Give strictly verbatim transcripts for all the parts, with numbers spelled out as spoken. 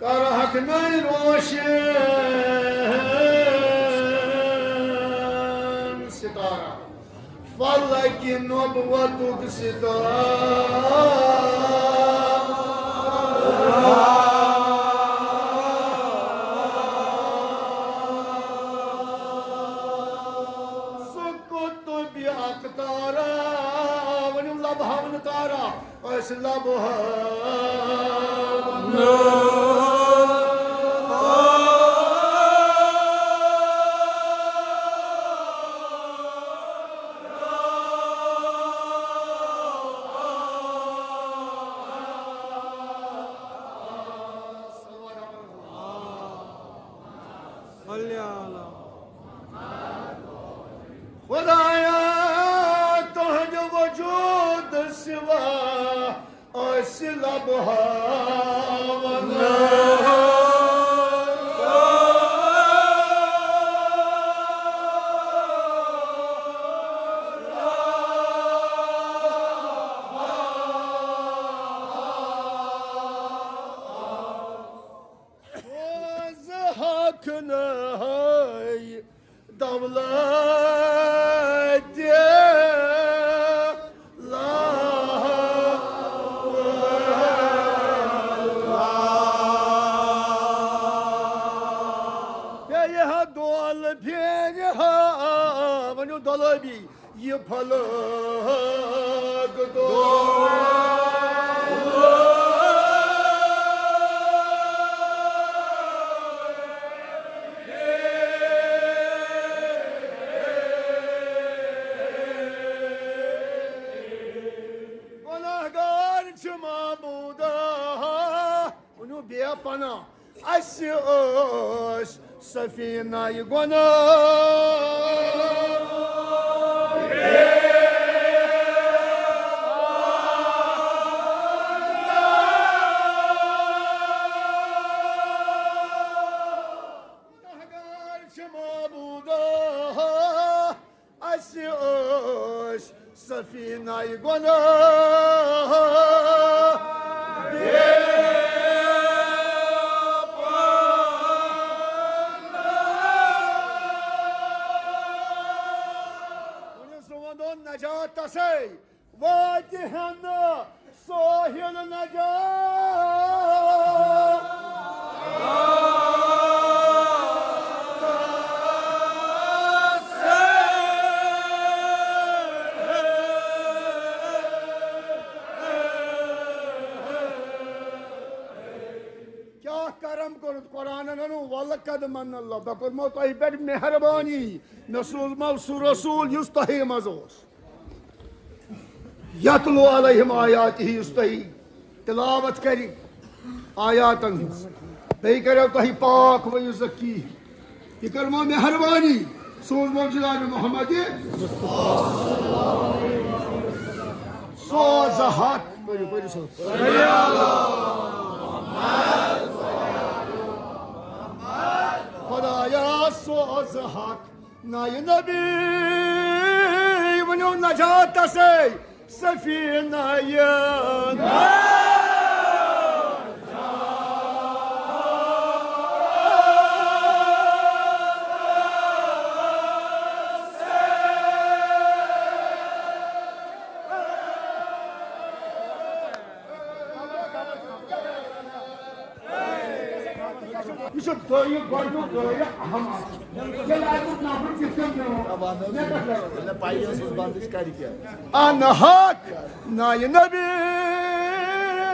کرہکھ نٔے روشن ستارہ، فلک نبوتک ستارہ۔ سُہ قطب اقتارہ، ؤنِو لبہٕ ہاونہٕ تارہ۔ أسۍ لبہٕ ہاونہٕ۔ صلی اللہ۔ خدایا، تُہنٛدِ وجود سوا أسۍ لبہٕ ہاونہٕ۔ سوز حق نہے دولت لا۔ بیٚیہِ ہا دول پھیرِ ہا، ؤنِو دۄلٲبی۔ یہِ فلک دور۔ گۄناہگار چھِ معبوٗدا۔ ؤنِو بے پناہ۔ اسہِ ٲسۍ سفینہ یہِ گۄناہ۔ گۄناہگار چھِ معبوٗدا۔ اسہِ ٲسۍ سفینہ گۄناہ۔ ؤنِو سون دۄن نجات تسے واتہِ ہن ساحل نجات۔ کیٛاہ کرم کوٚرُتھ قرآنن؟ ولقد من اللہ، بہٕ کوٚرمو تۄہہِ پٮ۪ٹھ مہربٲنی، مےٚ سوٗزمو سُہ رسول یُس تۄہے منٛز اوس۔ یتلو علیہم آیاتہ، یُس تۄہہِ تلاوت کرِ آیاتن ہٕنٛز، بیٚیہِ کریو تۄہہِ پاک و یزکی۔ یہِ کٔرمو مہربٲنی، سوٗزمو جناب محمد سوزہت۔ پٔرِو، پٔرِو سا۔ خدایا سوزہت نایہِ نبی، ؤنِو نجاتسے سفینہ یہِ۔ یہِ چھُ دۄیہِ گۄڈٕنیُک غٲرِ اہم اکھ۔ ییٚلہِ اَمیُک نفر کِتھ کٔنۍ پیوٚو؟ مےٚ کَتھ لَگہِ؟ مےٚ پَیی ٲس، ٲس بنٛد، أسۍ کَرِ کیٛاہ؟ اَن حق نایہِ نبی،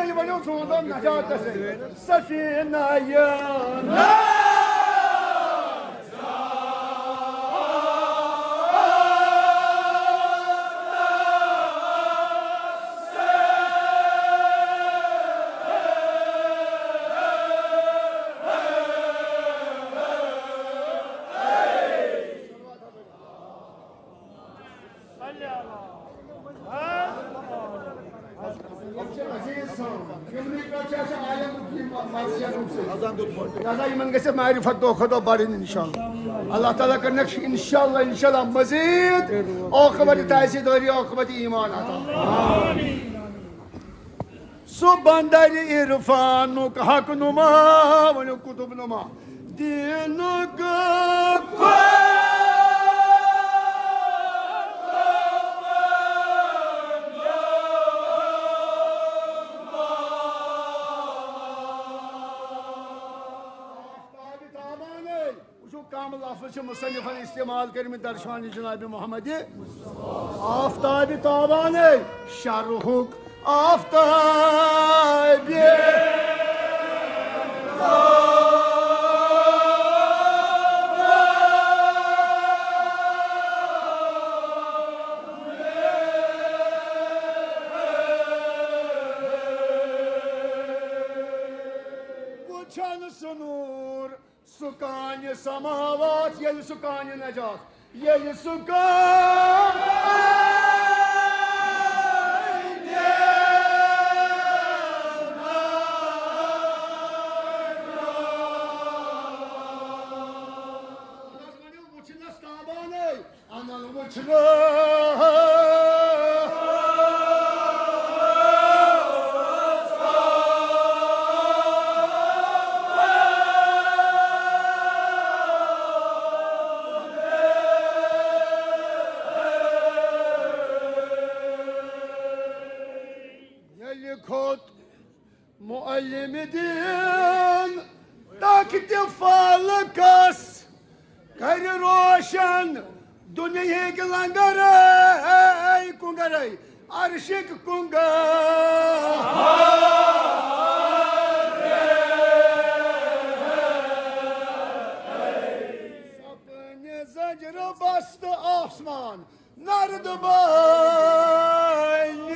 یہِ ؤنِو سون دۄن نجاتَس سفینہ یہِ۔ عزیز صٲب، یِمنٕے پٮ۪ٹھ چھِ اَسہِ عالم یہِ مسجد۔ لہذا یِمن گژھِ معرفت دۄہ کھۄتہٕ دۄہ بڑٕنۍ انشاءاللہ۔ اللہ تعالیٰ کٔرِنَکھ انشاءاللہ، انشاءاللہ مزید عاقبت تحصیل دٲری، عاقبت ایمان عطا۔ سُہ بندر عرفانُک حق نما، ؤنِو قطب نما۔ دینُک آفتاب تابانے۔ وٕچھِو، کم لفظ چھِ مصنفن استعمال کٔرمٕتۍ درشان جناب محمد۔ آفتاب تابانے، شرحُک آفتاب۔ وٕچھن سُہ نوٗر سُہ کانہِ سماوات، ییٚلہِ سُہ کانہِ نجات، ییٚلہِ سُہ کانہِ وٕچھنَس تابانے، اَنَن وٕچھنہٕ۔ ییٚلہِ کھوٚت معلم دین تخت فلکس، کرِ روشن دنیہٕکۍ لنگرے کُنگرے، عرشٕکۍ کُنگرے۔ سپنہِ زجر بست آسمان نرد بانہِ۔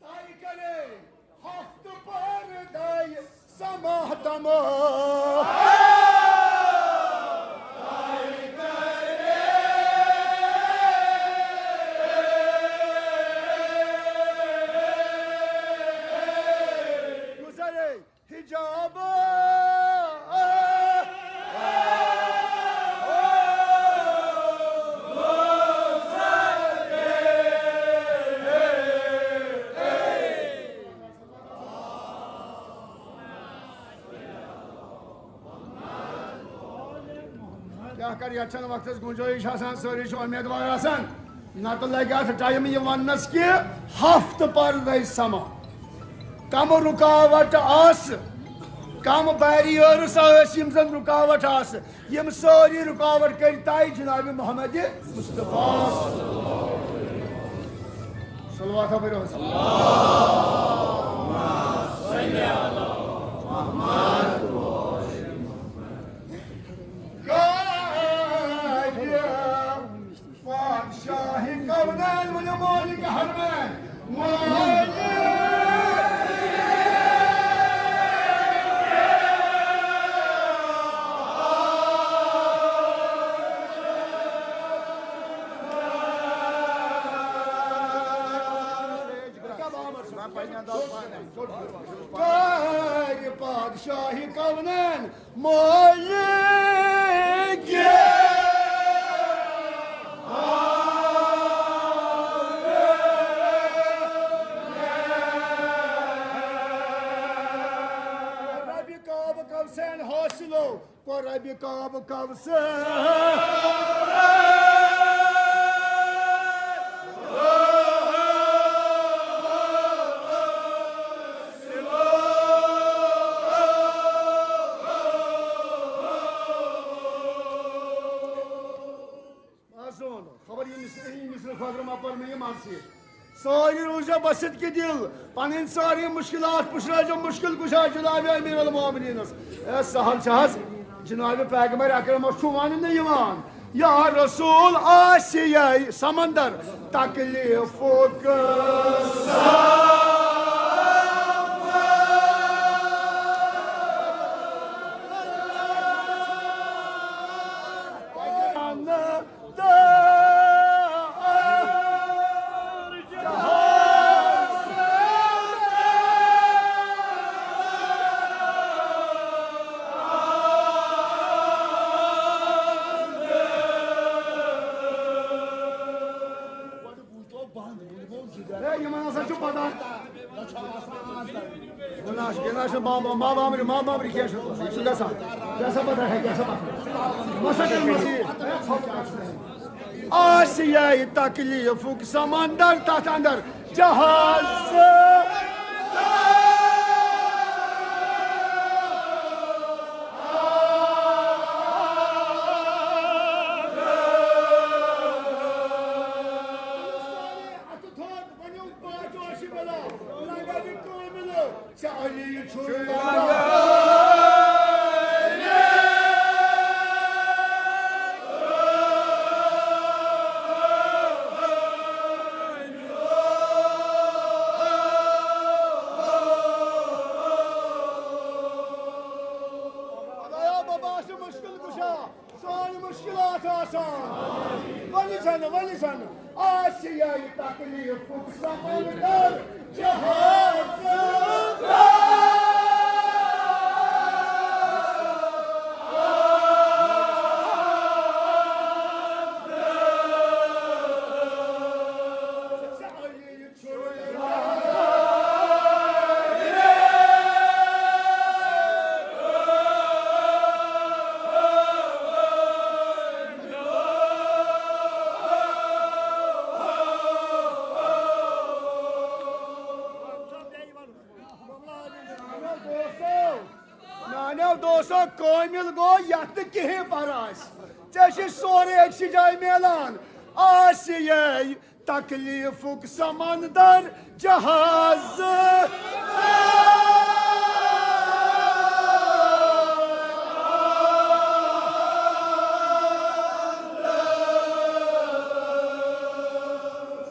طے کرے ہفتہٕ پردے سما تما۔ گزرے حجاب۔ کیٛاہ کَرٕ، یَتھ چھَنہٕ وقتَس گُنجٲیِش آسان، سٲری چھِ اُمیدوار آسان، نَتہٕ لَگہِ اَتھ ٹایم یہِ وَننَس کہِ ہفتہٕ پَردَے سَما۔ کَم رُکاوَٹ آسہٕ، کَم بیریئرٕس ٲسۍ، یِم زَن رُکاوَٹ آسہٕ، یِم سٲری رُکاوَٹ کٔرۍ طے جناب محمد مصطفیٰ۔ صلوات پٔرِو حظ۔ پادشاہ کونین، ؤنِو مالک حرمین۔ مالک۔ پادشاہ کونین۔ مالک۔ ربِ کعبہ کوثر حاصلو، کو ربِ کعبہ کوثر۔ آ، زون۔ خبر یہِ مِصر، یہِ مِصر خٲطرٕ ما پَر مےٚ یہِ منصوٗر۔ سٲری روٗزیو بصدقِ دِل، پَنٕنۍ سٲری مُشکِلات پُشرٲوزیو مُشکِل کُشا جناب امیر المومنینس۔ اے، سہل چھِ حظ، جناب پیغمبر اکرمس چھُ وَننہٕ یِوان، یا رسول آسہِ یہِ سمندر تکلیفُک۔ یِمن ہسا چھُ پتہ۔ نہ، نہ، یہِ نہ چھُ بابا، بابا امرِ، بابا امرِ کیٛاہ چھُ؟ یہِ چھُ گژھان۔ کیٛاہ سا پتہ ہے، کیٛاہ سا پتہ؟ مسا کٔرۍ مسیٖر۔ آسہِ یہِ تکلیٖفُک سمندر تتھ اندر جہاز۔ خدایا، بہٕ باسہِ مُشکِل کُشا۔ سٲنۍ مُشکِلات آسان۔ ؤلِو زَن، ؤلِو زَن۔ آسہِ یہِ تکلیٖفُک سمندر جہاز۔ میانیو دوستو، کٲمِل گوٚو یتھ نہٕ کِہیٖنۍ پرواے آسہِ۔ ژےٚ چھِ سورُے أکسٕے جایہِ میلان۔ آسہِ یہِ تکلیفُک سمندر جہاز۔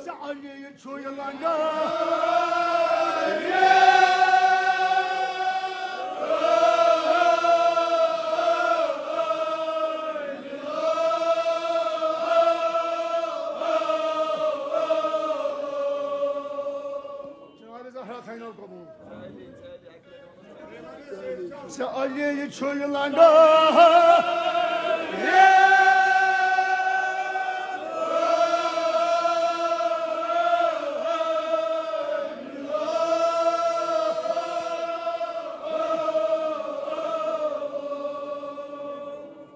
سالی چھُ یہِ لنگار۔ جناب زہرا تھٲینو قبول۔ سالی چھُ یہِ لنگار۔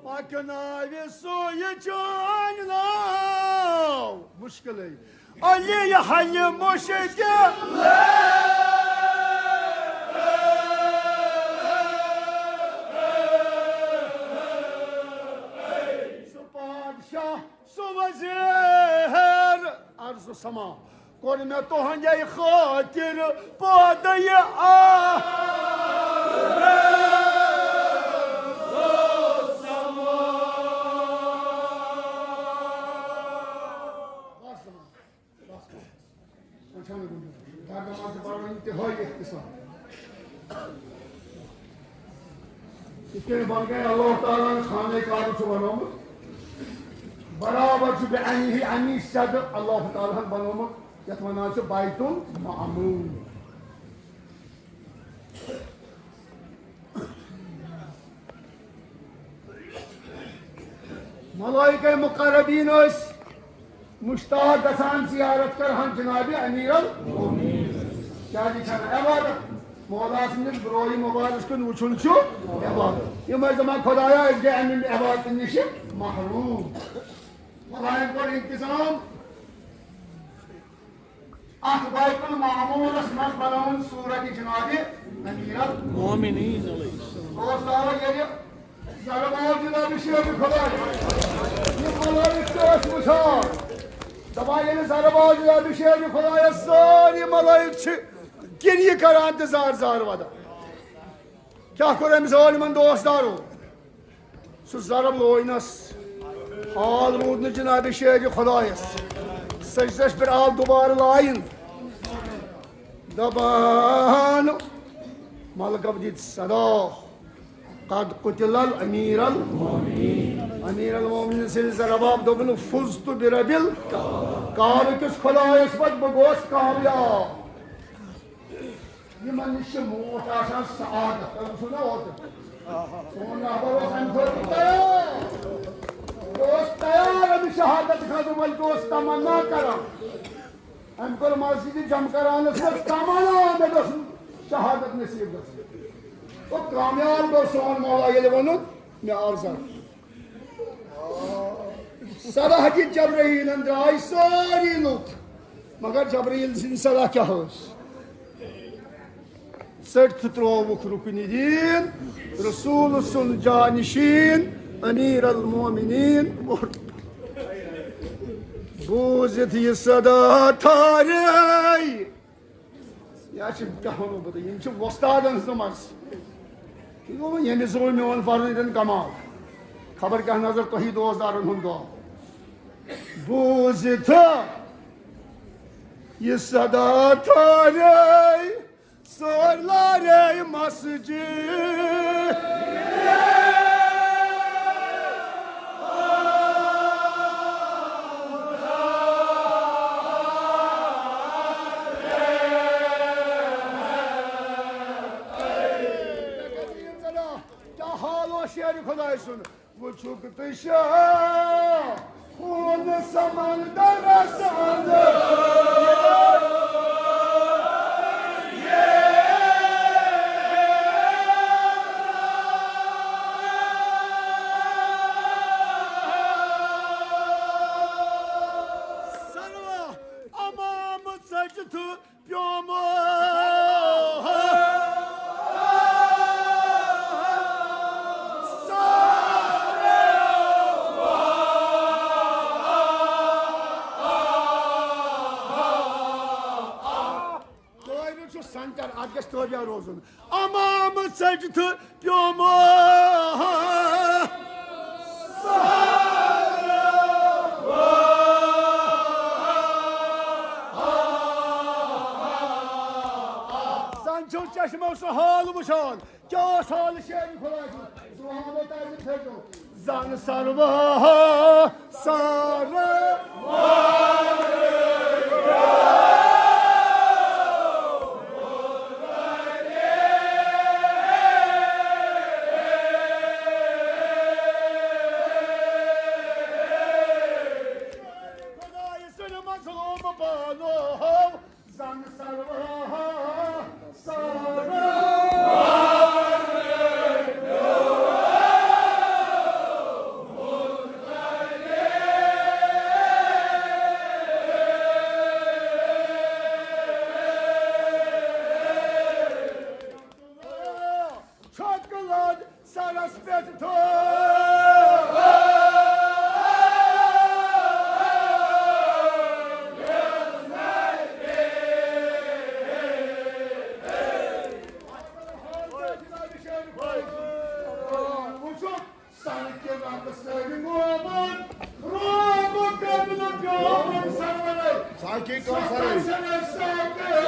پکناوِ سُہ یہِ چٲنۍ ناو۔ مُشکِلٕے۔ علی حل مشکل۔ سُہ پادشاہ، سُہ وزیر، عرض سما۔ کوٚر مےٚ تُہنٛدے خٲطرٕ پٲدٕ یہِ آ۔ وۄنۍ چھَنہٕ گُنجٲیِش۔ گردن منٛز چھُ بڑٕ انتہٲیی اختصار۔ یِتھ کٔنۍ بنگاے اللہ تعالیٰ ہن خانہ کعبہ چھُ بنومُت، برابر چھُ بے عینی عینی سیدٕ اللہ تعالیٰ ہن بنومُت، یتھ ونان چھِ بیت المعمور۔ ملائکہ مقربین ٲسۍ مشتاق گژھان زیارت کرہن جناب امیر ال۔ کیازِ چھنہٕ عبادت؟ مولا سٕنٛدِس برٲے مبارک کُن وٕچھُن چھُ عبادت۔ یِم ٲسۍ دپان، خدایا، أسۍ گٔے امہِ عبادتہٕ نِش محروم۔ خدایَن کوٚر انتظام۔ اتھ بیت المعمورس منٛز بنٲوٕن صورت جناب امیر المومنین علیہ السلام۔ دوستو، ییٚلہِ زرباب جناب شیر خدایس، یِم ملٲیِک تہِ ٲسۍ وٕچھان، دپان، ییٚلہِ زرباب جناب شیر خدایس سٲری ملٲیِک چھِ گریہِ کران تہٕ زار زار ودان، کیٛاہ کوٚر أمۍ ظٲلمن دوستدارو؟ سُہ ضرب لوینس۔ حال روٗد نہٕ جناب شیر خدایس۔ سجدس پٮ۪ٹھ آو دوبارٕ لاین۔ دپان، ملکب دِتۍ صدا، قد قتل الامیر المومنین۔ امیر المومنین سٕنٛدِ ضرباب دوٚپُن، فزت برب ال-، کعبہٕ کِس خدایس پتہٕ بہٕ گوس کامیاب۔ یِمن نِش چھِ موت آسان سعادت۔ تۄہہِ وٕچھِو نا اوترٕ۔ سون رہبر اوس اَمہِ خٲطرٕ تیار۔ یہِ اوس تیار اَمہِ شہادت خٲطرٕ، بلکہِ اوس تمنا کران۔ أمۍ کوٚر مسجد جمکرانس منٛز تمنا، مےٚ گٔژھ شہادت نصیب گژھٕنۍ۔ تو کامیاب گوٚو سون مولا ییٚلہِ ووٚنُن، مےٚ آو زر۔ صدا دِتھ جبرائیلن، درٛاے سٲری لُکھ، مگر جبرائیل سٕنٛدۍ صدا کیٛاہ ٲسۍ؟ ژٔٹۍ تہٕ ترٛووُکھ رُکنِ دیٖن، رسول سُنٛد جانشین، امیر المومنین۔ بوٗزِتھ یہِ صدا ٹھارے۔ یا چھِ کیٛاہ وَنو بہٕ تۄہہِ، یِم چھِ وۄستادَن ہٕنٛز نماز۔ یہِ گوٚو وۄنۍ ییٚمِس زٕ وۄنۍ میون پَرُن ییٚتٮ۪ن کمال۔ خبر کیٛاہ نظر تۄہہِ دوستدارَن ہُنٛد دۄہ۔ بوٗزِتھ یہِ صدا ٹھارے، ژٲر لارے مسجد۔ کیٛاہ حال اوس شیرِ خۄداے سُنٛد؟ وٕچھُکھ تہٕ شاہ، خوٗن سمندرس اندر۔ سروا امام ژٔٹِتھ پیومُت۔ کٲنی چھُ سنٹر، اتھ گژھِ تٲبیہ روزُن۔ امام ژٔٹِتھ پیومُت۔ زن چھُ چشمو سُہ حال وٕچھان، کیٛاہ اوس حال شیرِ خۄداے سُنٛد؟ زُوان اوتانۍ پھیٚٹو۔ زن سروا سارا۔ خۄداے سُنٛد مظلوم بانو۔ زن سروا سارا۔ چھۄکہٕ لد سرس پٮ۪ٹھ تھوو۔ وٕچھُکھ، سر کہِ رنٛگہٕ سٲری مومن، روب قبلہٕ پیومُت سرورے۔ ساقی کونثرے۔ سرورے ساقی۔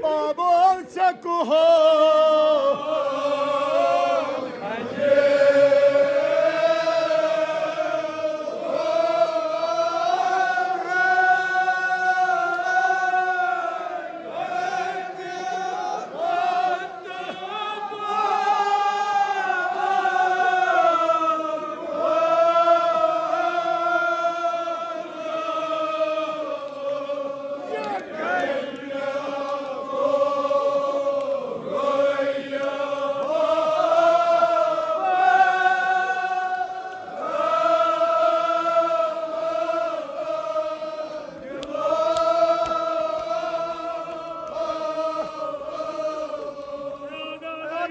بابا ژےٚ کُہو۔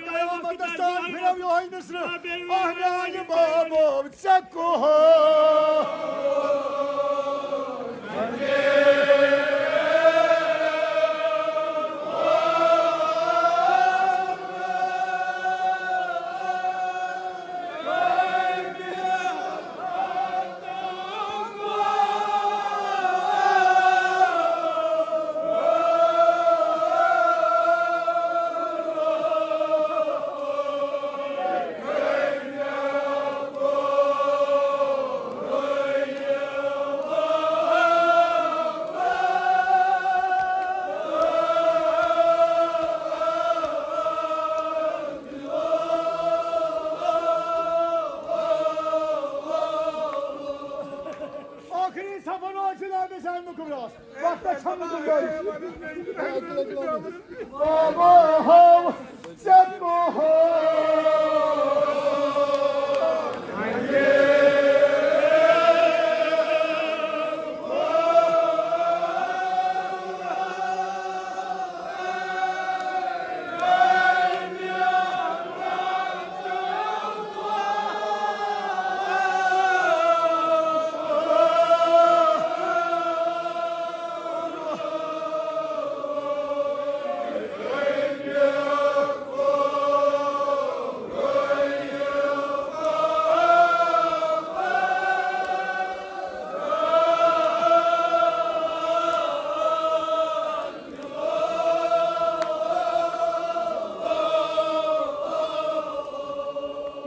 قیامتس تام پھرو یہوے مصرع۔ اہنان بابو ژےٚ کُہو۔ آخری صفن اوس جناب سالم کبراہس۔ وقت چھم گُزٲرِش۔ بابا ہو ژےٚ کُہو۔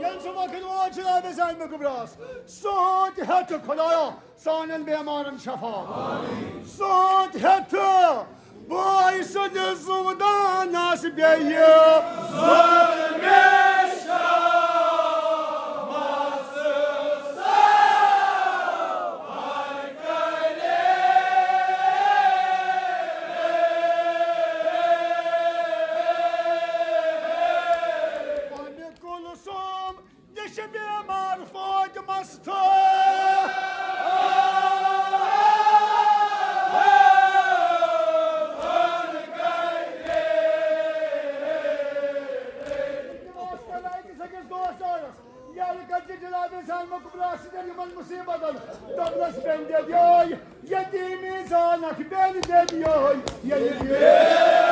یم سُہ وقت ووت جناب سالم کبراہس۔ سونت ہیتھ خدایا سانٮ۪ن بیمارن شفا۔ سونت ہیتھ بٲے سٕنٛدِس زُمدانس بیٚیہِ۔ اَمہِ کُلثوم یہِ چھِ بیمار فاطمس تھٲو۔ ییٚلہِ کَتہِ چھِ جناب سالم کبراہس سۭتۍ یِمن مُصیٖبتن، دوٚپنس، بیٚنہِ دٔدیٲے، یتیٖمی زانکھ بیٚنہِ دٔدیٲے، ییٚلہِ